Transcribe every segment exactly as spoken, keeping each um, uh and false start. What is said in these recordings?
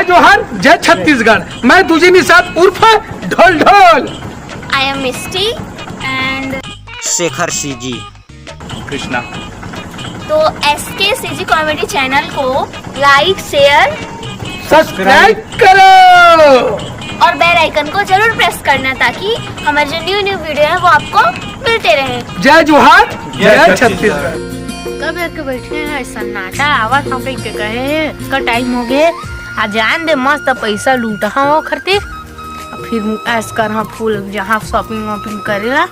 जोहार, जय छत्तीसगढ़। मैं तुझे निषाद उर्फ ढोल ढोल। I am Misty and Shekhar CG. Krishna. तो एस के सी जी कॉमेडी चैनल को लाइक, शेयर सब्सक्राइब करो। और बेल आइकन को जरूर प्रेस करना, ताकि हमारे जो न्यू न्यू वीडियो है वो आपको मिलते रहे। जय जोहार, जय छत्तीसगढ़। कब एक बैठे हैं सन्नाटा, आवा था कह के कहे हैं, इसका टाइम हो गए। आ जान दे, मस्त पैसा लूटा हो खरतीस। आ फिर ऐस कर हाँ फूल जहाँ शॉपिंग वॉपिंग करेला।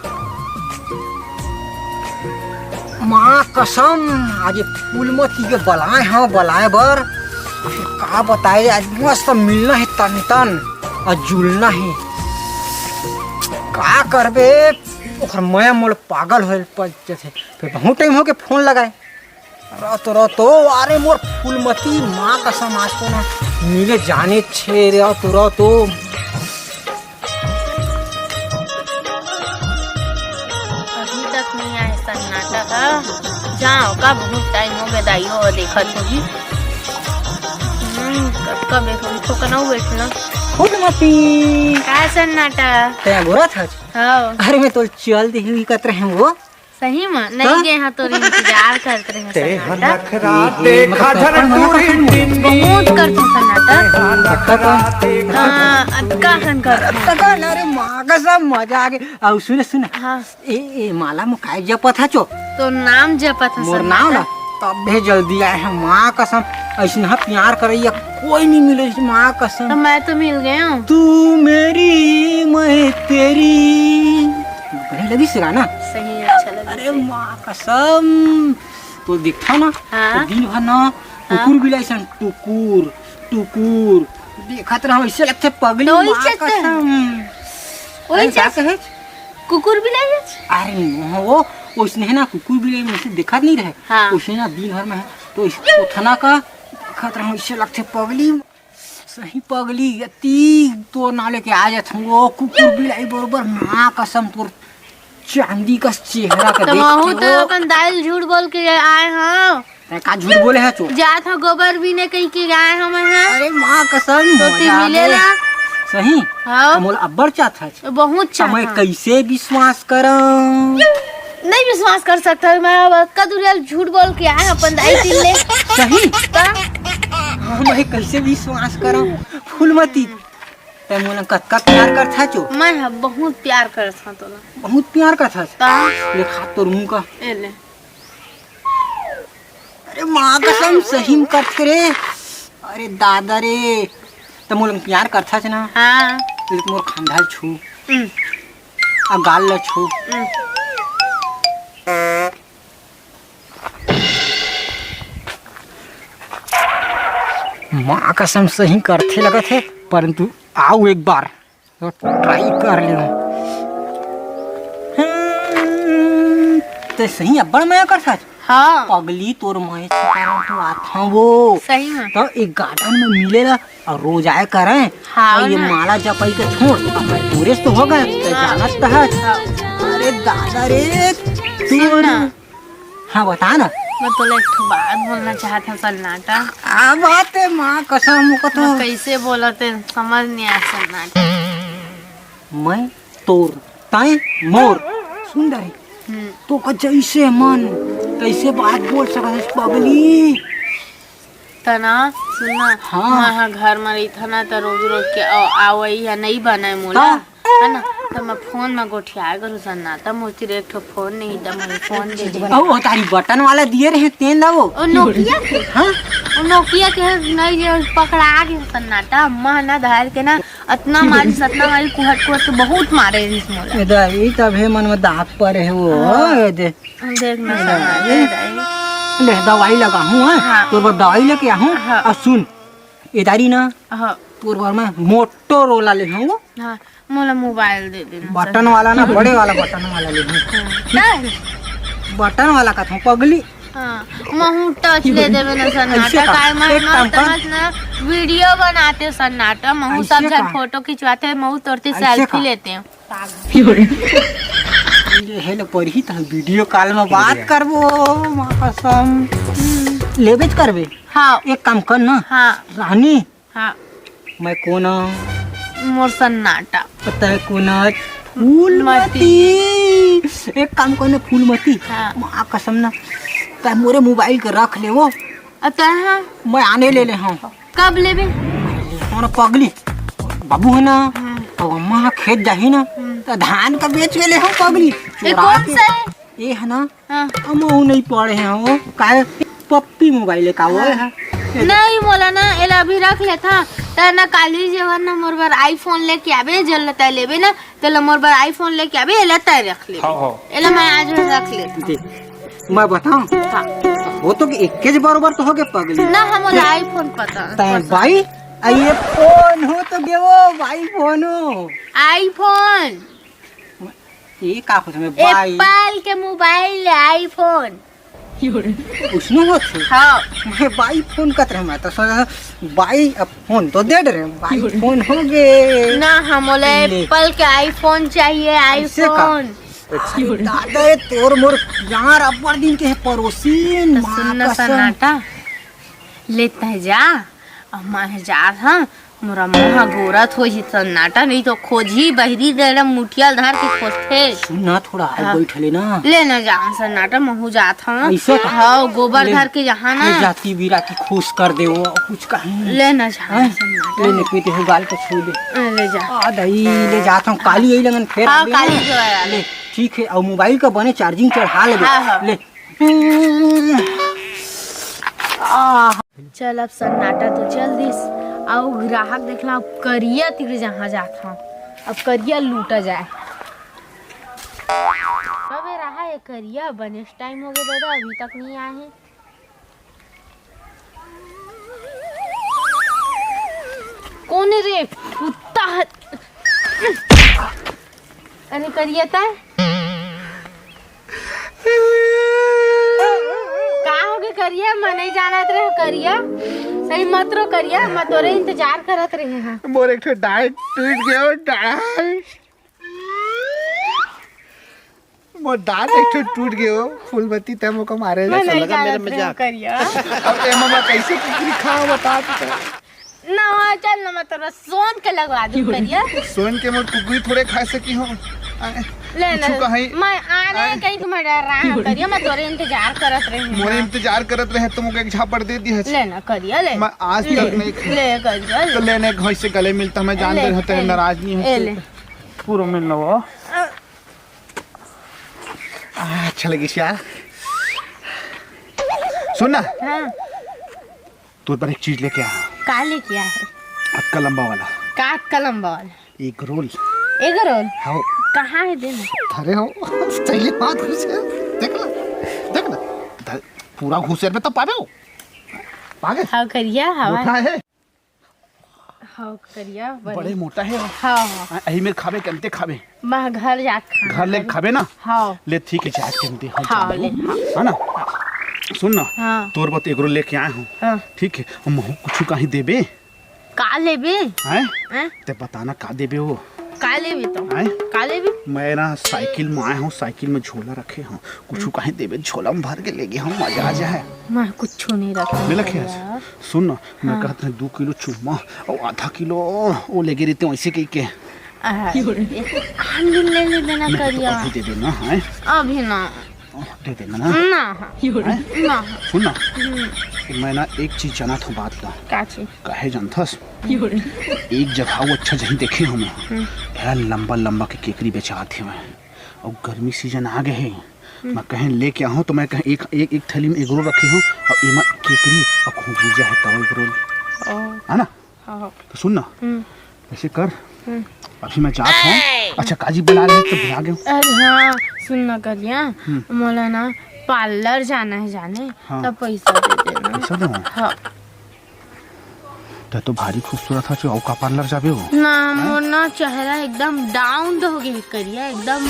माँ कसम, आज ये फूलमती के बलाए हाँ बलाए बर। फिर का बताए, आज मस्त मिलना है तन तन और जुलना है। का करबे, ओखर मया मोल पागल होए पड़ जथे। फिर बहुत टाइम हो के फोन लगाए। रह तो, रह तो, अरे मोर फूलमती, माँ कसम आज तो ना मिले जाने छे रे, रह तो, रह तो। अभी तक नहीं आए सन्नाटा का। जाओ का, बहुत टाइम हो गया, दाइयो और देखत होगी। हम्म, कब कब एक ठोकना बैठना। फूलमती, का सन्नाटा? ते गोरा था। हाँ। अरे मैं तो चल दी हुई कत रहे वो। सही में नहीं गए हाँ, तोर इंतजार करत रहे सन्नाटा। देखा झरक पूरी टिन बहुत करते सन्नाटा। हाँ, अतका खन करते। तका ना रे माँ कसम, मजा आ गया। अब सुन सुन, हाँ। ए ए माला में काय जपत हा चो? तो नाम जपत है मोर नाम ना, तब भी जल्दी आए हैं माँ कसम। ऐसे ना प्यार करैया कोई नहीं मिले माँ तो कसम। मैं तो मिल गया हूँ। तू मेरी, मैं तेरी। बढ़िया लगी से गाना। सही, अच्छा लगा। अरे माँ कसम, तो दिखता ना, हाँ। तो दिन भर ना कुकुर बिलाई सन टुकुर टुकुर देखत रहो, ऐसे लगते पगली। तो वही माँ चलते हैं। कसम। वही अरे, का चलते। कहे? कुकुर बिलाई है? अरे नहीं, वो उसने है ना कुकुर बिलाई में से देखा नहीं रहे। हाँ। उसने ना दिन भर में है तो इसको थना का देखत रहो, इससे लगते पगली। सही पगली, यती तो ना लेके आ जात हूँ वो कुकुर बिलाई बरोबर। माँ कसम, तोर चांदी का चेहरा का तो देख महू के तो वो अपन दाइल झूठ बोल के आए हाँ। तै का झूठ बोले है चो? जात हो गोबर बीने कहीं के आए हम हैं। अरे माँ कसम, तो मजा ती आ मिलेला। गया। सही? हाँ। मोला अब्बड़ चाहत है। बहुत तो मैं चाहत। कैसे विश्वास करम? नहीं विश्वास कर सकता हूँ मैं, अब कदुरियल झूठ बोल के आए अपन दाई तिल्ले। सही? तो हाँ, मैं कैसे विश्वास करम? फूलमती, तै मोला कतका प्यार करथा चो? मैं ह बहुत प्यार करत हूँ तोला। बहुत प्यार करथा चो। तो देखा तोर मुंह का। ए ले। अरे माँ कसम, सही में करथे रे। अरे दादा रे, त मोला प्यार करथा च ना। हाँ। तो मोर खांधा ल छू, हम्म, आ गाल ल छू। हम्म। माँ कसम सही करथे लगत हे, परंतु आऊ एक बार तो ट्राई कर लेहूँ। हम्म, ते सही अब्बड़ मया करथस। हाँ। पगली तोर मया से कारण तो आथव वो। सही में। तो एक गार्डन में मिलेला और रोज आए करें। हाँ और ये ना। माला जपाई के छोड़, अब मैं टूरिस्ट हो गए, तो हाँ। जानत तो है। हाँ। अरे दादा रे, तू सुन ना। हाँ, बता ना। मैं तोला एक ठो बात बोलना चाहत हूँ सन्नाटा। आ बात है, माँ कसम को तो। मैं कैसे बोला ते समझ नहीं आया सन्नाटा। मैं तोर ताए मोर सुंदर है। हम्म। तो का जैसे मन तैसे बात बोल सकत है पगली। तना सुन ना। हाँ। मैं हा घर में रही था ना, तो रोज रोज के आ- आवई या नहीं बनाए मोला। हाँ। है ना? तो मैं फोन में गोठिया करूँ सन्नाटा, मोती एक ठो फोन नहीं, तो मैं फोन दे दे। ओ तारी बटन वाला दिए रहे तेन दा वो। ओ नोकिया के। हाँ? ओ नोकिया के नहीं, ये पकड़ा गया सन्नाटा, मैं ना धार के ना अतना मारी, सतना मारी, कुहट कुहट के बहुत मारे रिस मोला। ए दा, ई तभे मन में दाग पड़े है वो। हाँ। ए दे। हम देख ना सन्नाटा, ए। दाई। ले दवाई लगाहूँ, हाँ? हाँ। तोर बर दवाई लेके आहूँ। हाँ। और सुन, ए दारी ना, हाँ। तोर बर मैं मोटोरोला ले हूँ। हाँ, मोला मोबाइल दे देना बटन वाला ना, बड़े वाला बटन वाला ले हूँ। हाँ। बटन वाला का था पगली। हाँ, महू टच ले देवे ना सन्नाटा, ऐसे का? काय मैं एक काम कर। मस्त ना वीडियो बनाते सन्नाटा, महू ऐसे सब जन का? फोटो खिंचवाते हैं, महू तोरती ऐसे सेल्फी का? लेते हैं। ये है लो, पर ही तो वीडियो कॉल में बात करबो, माँ कसम। लेबे च करबे। हाँ। एक काम कर ना, हाँ। रानी, हाँ। मैं कोन आंव? मोर सन्नाटा। पता है कोन आंव? फूलमती। एक काम कर ना, फूलमती। हाँ। माँ कसम ना, तैं मोरे मोबाइल के रख ले वो। अतः हाँ। मैं आने ले ले हंव। कब लेबे? कौन पगली? बाबू है ना, हाँ। तो अम्मा ह खेत जाही ना, हम्म। तो धान का बेच के ले हंव पगली। ए, चुरा कौन के। सा है? ए है ना, हाँ। हम वो नहीं पढ़े हैं वो, काहे पप्पी मोबाइल है का वो है? नहीं, मोला ना, एला अभी रख लेथंव, त ना काली जेवन ना मोर बर iPhone लेके आबे, जेला तैं लेबे ना, तेला मोर बर iPhone लेके आबे, एला तैं रख ले। हाँ, हाँ। एला मैं आज रख लेथंव। देख, मैं बताऊं? हाँ। वो तो एक के बरोबर तो हो गे पगली। ना, हम ओला iPhone पता। तैं बाई, आ ये फोन हो तो गे वो, बाई फोन हो। iPhone। ये का होथे मैं बाई? Apple के मोबाइल ले iPhone। उसने होथे? हाँ। मैं बाई फोन कहत रहे, मैं तो सोचा बाई अब फोन तो दे रहे, बाई फोन हो गे। ना, हम बोले ले। Apple के iPhone चाहिए, ऐसे का? iPhone। अच्छा, दादा, ये तोर मोर यार अब्बड़ दिन के है पड़ोसीन, तो माँ सुन ना कसम। सन्नाटा, लेता है जा, अब मैं जात हंव, मोर अम्मा ह गोरत होही सन्नाटा, नहीं तो खोजही बहिरी दे एकदम मुठिया ल धर के खोजथे। सुन ना, थोड़ा आगे हाँ। बैठ ले ना। ले ना जान सन्नाटा, महू जात हंव। ऐसे का? हाँ, गोबर ले, धर के जहाँ ना। ले जाती बीरा की खुश कर दे वो, कुछ कहीं। ले ना जान हैं? सन्नाटा। ले ने पीते हो गाल को छू दे। हाँ, ले जा। आ दई, ले जात हंव, काली यही लगन फेर हाँ, आबे काली ना। जो है। ले, ठीक है, अउ मोबाइल का बने चार्जिंग चढ़ा ले। हाँ, हाँ। ले। चल, अब सन्नाटा तो चल दिस, अउ ग्राहक देखला, अब करिया तीर जहाँ जात हंव, अब करिया लूटा जाए। कबे रहा ये करिया, बनेच टाइम हो गे दादा, अभी तक नहीं आए हे। कोन रे? कुत्ता ह-, अरे करिया तैं? का हो गे करिया? मैं नहीं जानत रहे करिया। सही मत रो करिया, मैं तोरे इंतजार करत रहे हंव। मोर एक ठो दांत टूट गयो, दांत। मोर दांत एक ठो टूट गयो, फूलमती तैं मोका मारे। मैं ऐसा नहीं लगा मेरा जानत रहे मजाक। करिया। अब एमा मैं कैसे कुकरी खांव बता तू तो। ना, चल ना, मैं तोला सोन के लगवा दूं करिया। सोन के मैं कुकरी थोड़े खा सकी हूँ। आए, ले ना, कुछु कहीं। मैं आने आए। कहीं के मैं डर रहा हूँ करिया, मैं तोरे इंतजार करत रही हूँ। मोरे इंतजार करत रहे तो मुझे एक झापड़ दे दी है। ले ना करिया, ले। मैं आज ले, तक नहीं खा-, ले करिया, ले। तो लेने घर से गले मिलता, मैं जान ले, दे रहा तेरे ले, नाराज नहीं ए है। ले। पूरा मिलना वो। अ, आ, अच्छा लगिस यार। सुन ना। हाँ। तोर बर एक चीज लेके आए हंव। का लेके आए हे? अतका लंबा वाला। का अतका लंबा वाला? Egg roll। Egg roll? हाँ। कहाँ हे दे ना? धरे हंव। सही बात घुसेर। देख ना, देख ना। धर, पूरा घुसेर में तो पाबे हो। पागे? हाँ, करिया हवा। मोटा हे। हाँ, करिया, बड़े बड़े। मोटा हे। हाँ, हाँ। हाँ, एही मेर खाबे, के अंते खाबे। मैं घर जात खाना घर ले खाबे। खाबे ना? हाँ। ले, ठीक हे, जात के अंते हम हाँ, खाबे। ले, हाँ। है ना? सुन ना, हाँ। तोर बर egg roll लेके आए हंव। हाँ। ठीक हे, महू कुछु कहीं देबे? का लेबे? हैं? हैं? ते बता ना, का देबे वो? का लेबे तो? हैं? का लेबे? मैं ना साइकिल में आए हंव, साइकिल में झोला रखे हंव, कुछु कहीं देबे, झोला में भर के लेगे हंव, मजा आ जाए। मैं कुछु नहीं रखे नहीं रखे भैया। आज। सुन ना, मैं हाँ। कहत हंव दू किलो चूरमा अउ आधा किलो वो लेगे रहितेंव वैसे कहिके। अरे, आन दिन ले लेबे ना अरे, तो करिया। अभी दे देना, हैं? अभी ना। दे देना ना। ना। हैं? ना। सुन ना। हम्म। मैं ना एक चीज जानत हंव बात ला। का चीज? काहे जानथस? एक जगह वो अच्छा जहीं देखे हंव मैं। हम्म। बड़ा लंबा लंबा के केकरी बेचात हे मैं। अउ गर्मी सीजन आ गे हे। हम्म। मैं कहेंव लेके आहूं तो मैं कहेंव एक, एक, एक थैली में egg roll रखे हंव अउ एमा केकरी अउ खरबूजा हे तवा egg roll। ओ। है ना? हाँ, हाँ। तो सुन ना, हम्म। ऐसे कर, हम्म। अभी मैं जात हंव। अच्छा, काजी बना ले तो भुला गेंव। अरे हाँ, सुन ना करिया, हम्म। मोला ना parlour जाना हे जाने, हाँ। तब पैसा दे देना। पैसा देहूं? हाँ। तैं तो भारी खूबसूरत हस, अउ का parlour जाबे हो? ना, हाँ? मोर ना चेहरा एकदम down हो गे करिया, एकदम,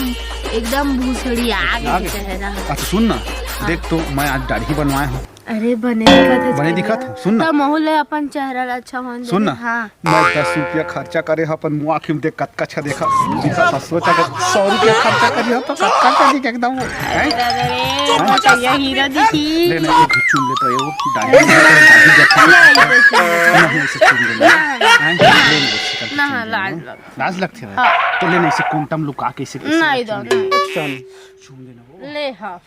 एकदम भूसड़ी आ गे चेहरा। अच्छा सुन ना, हाँ। देख तो मैं आज दाढ़ी बनवाए हंव। अरे, बने दिखत हे। बने दिखत हे। सुन ना। त महू ले अपन चेहरा ला अच्छा होन दे। सुन ना। हाँ। मैं दस रुपया खर्चा करे ह अपन मुँह आँखी में देख, कतका अच्छा देखा, दिखत ह। सोच, अगर सौ रुपया खर्चा करी ह तो कतका अच्छा दिखे एकदम वो, हैं? अरे, हाँ? मोटैया हीरा दिखी। ले ना, एक चूम ले तो, ये वो डाढ़ी, डाढ़ी जब नहीं, नहीं, नहीं। नहीं, ऐसे चूम ले ना। नहीं। हैं? ले ना, ऐसे करके ना, चूम ले लाज ना। लग। लाज लगथे ना? हाँ। तो ले ना, ऐसे कोंटा में लुका के ऐसे, ऐसे नहीं चूम दो, ले। नहीं। चूम ले ना वो। ले, हाँ।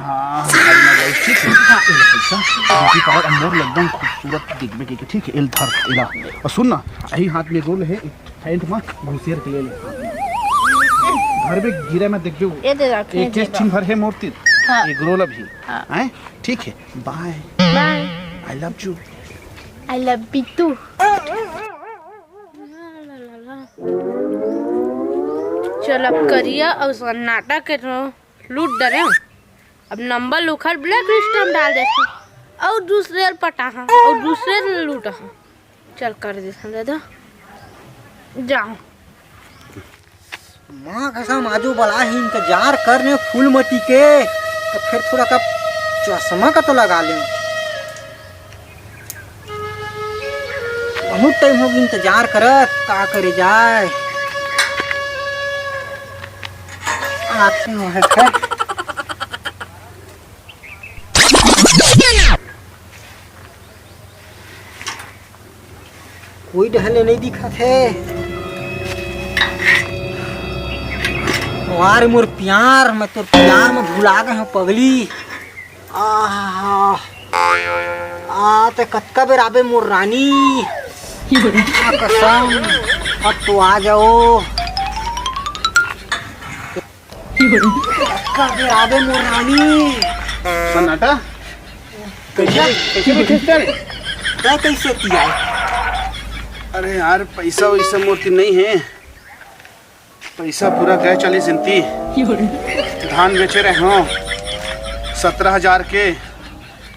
हाँ, भाई, मैं गई, ठीक है? हाँ, ये लो पैसा। ब्यूटी पार्लर अंदर एकदम खूबसूरत दिखबे के, ठीक है? एल धर, एला। और सुन ना, यही हाथ में रोल है, एक पैंट में घुसेर के ले ले। घर में गिरे में देख जो। ये दे रखे हैं एक जेब में। ठिन भर है मोर तीर। हाँ। एक रोल अभी। हाँ। हैं? ठीक है, bye। Bye। I love you। I love you too। चल, अब करिया अउ सन्नाटा के तो लूट डरे हूँ। अब नंबर ल ओखर blacklist में डाल देथों अउ दूसरे ल पटाहूँ अउ दूसरे ल लूटाहूँ। चल, कर देथों दादा, जाओ। माँ कसम, आजू बला ही इंतजार करने फूलमती के, तो फिर थोड़ा का चश्मा का तो लगा लें। बहुत टाइम हो गया इंतजार करत, का करे जाए। आते हो है फिर। कोई डहर ले नहीं दिखत हे। वाह रे मोर प्यार, मैं तोर प्यार में भुला गए हूँ पगली। आहा, आ ते कतका बेर आबे मोर रानी। आ कसम, अब तो आ जाओ। कतका बेर आबे मोर रानी। सन्नाटा? कैसे, कैसे बैठे थे रे? तै कैसे किया? अरे यार, पैसा वैसा मोर तीर नहीं है। पैसा पूरा गए चालीस दिन ती। धान बेचे रहे हो सत्रह हजार के,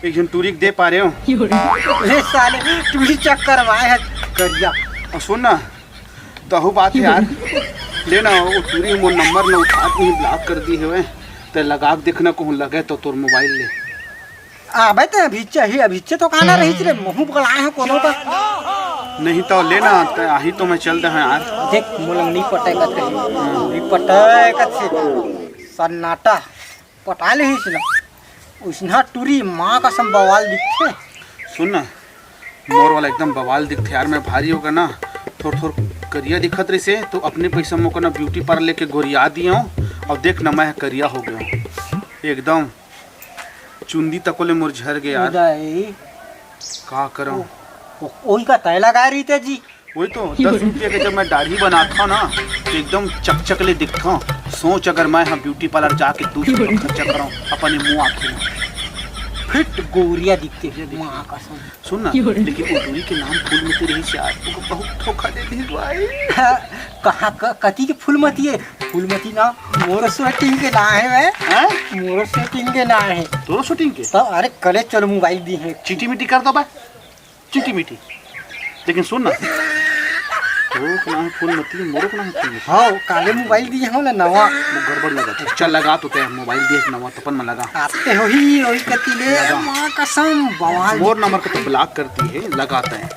एक झन टूरी के दे पा रहे हो। अरे साले, टूरी चक्कर में आए है करिया। और सुन ना, तहु बात है यार, ले ना वो टूरी मोर नंबर ना उठा के ही block कर दी है। ते लगा के देखना कहूँ लगे तो तोर मोबाइल ले। अबे ते अभिच्चे ही, अभिच्चे तो कहना रही रे, महू बगलाए हो कोनो का। नहीं तो ले ना, ते आही तो मैं चल दे यार। देख, मोला नहीं पटे का थे, नहीं पटे का थे। सन्नाटा पटा ले ही ना। उसना टूरी माँ कसम बवाल दिखथे। सुन ना, मोर वाला एकदम बवाल दिखथे यार, मैं भारी होगा ना, थोर थोर करिया दिखत रहिसे, तो अपने पैसा मोको ना ब्यूटी पार्लर लेके गोरिया दियो, और देख ना मैं करिया हो गयो एकदम, चुंदी तको ले मोर झर गे यार। उदय। का करो? ओ-, ओ-, ओही का तय लगा रही थे जी। वही तो, दस रुपया के जब मैं दाढ़ी बनाता हूँ ना, तो एकदम चकचक ले दिखता हूँ। सोच अगर मैं हाँ ब्यूटी पार्लर जाके दो सौ का खर्चा करूँ अपने मुँह आँखी में, फिट गोरिया दिखते हैं, माँ कसम। सुन ना, लेकिन वो टूरी के नाम फूलमती रही से यार, वो बहुत धोखा दे दी भाई। हाँ, कहाँ क-, कती के फूलमती है? फूलमती ना, मोर shooting के ना है मैं। हाँ? मोर shooting के ना है। तोरो shooting के? तो अरे कले चलो मोबाइल दी है। चीटी मीटी कर दो बा। चीटी मीटी। लेकिन सुन ना, तोरो के नाम फूलमती, मोरो के नाम फूलमती। हाँ, काले मोबाइल दिए हो ना नवा। वो गड़बड़ लगा था। चल लगा तो ते मोबाइल दिए नवा, तपन में लगा। आते हो ही, वही कती ले, लगा। माँ कसम, बवाल। मोर नंबर को तो block कर दी है, लगाते हैं।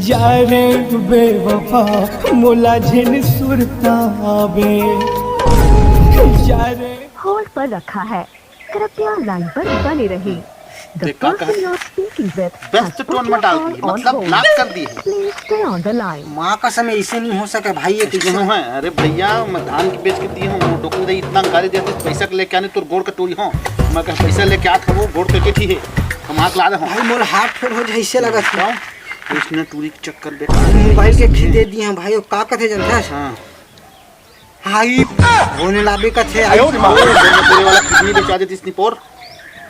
जा रे बेवफा, मोला झिन सुरता आवे। जा रे। होल्ड पर रखा है, कृपया लाइन पर बने रहें। The देख का person कहा? You are speaking with व्यस्त has put टोन में your डाल call दी, on मतलब hold। ब्लॉक कर दी है। Please stay on the line। माँ कसम, ऐसे नहीं हो सके भाई, ये ऐसे कैसे? नहीं है। अरे भैया, मैं धान के बेच के दी हूँ, वो डोकन दे इतना गाली देते, पैसा के लेके आने, तोर गोड़ का टूरी हूँ। मैं कहा पैसा लेके आत हूँ, वो गोड़ पे बैठी है, हम आग ला दे हूँ। भाई, मोर हाथ फेल हो जाए, ऐसे लगा था। क्यों? उसने टूरी के चक्कर बेकार। मोबाइल के खरीदे दिए हैं भाई, वो का कथे जनता है? हाँ। हाई होने लाबे का थे, आई आयो रे माँ। बोले, बोले वाला किडनी बेचा देती इतनी पोर।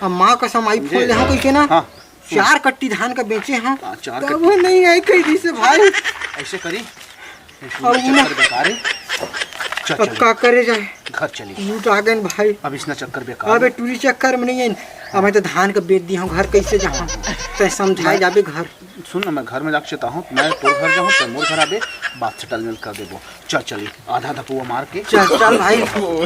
अब माँ कसम, आई समझे? फोन ले हाँ कोई के ना। हाँ। चार कट्टी धान का बेचे हाँ। हाँ, चार तब कट्टी। वो नहीं आई कही दी से भाई। ऐसे करी। अब चक्कर ना। बेकार है। चल, अब चल। का करे जाए? घर चली। लूट आ गए भाई। अब इसना चक्कर बेकार अबे है। टूरी चक्कर में नहीं है। अब मैं तो धान का बेच दी हूँ, घर कैसे जाऊँ? तैं समझाए जाबे घर। सुन ना, मैं घर में जाके चेता हूँ, मैं तोर घर जाऊँ, तैं मोर घर आबे, बात सेटलमेंट कर देबो। चल चली, आधा आधा पुआ मार के। चल चल भाई,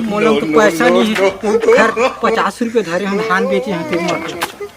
मोला तो पैसा नहीं है, घर पचास रुपये धरे हम धान बेचे हैं तेरे मार।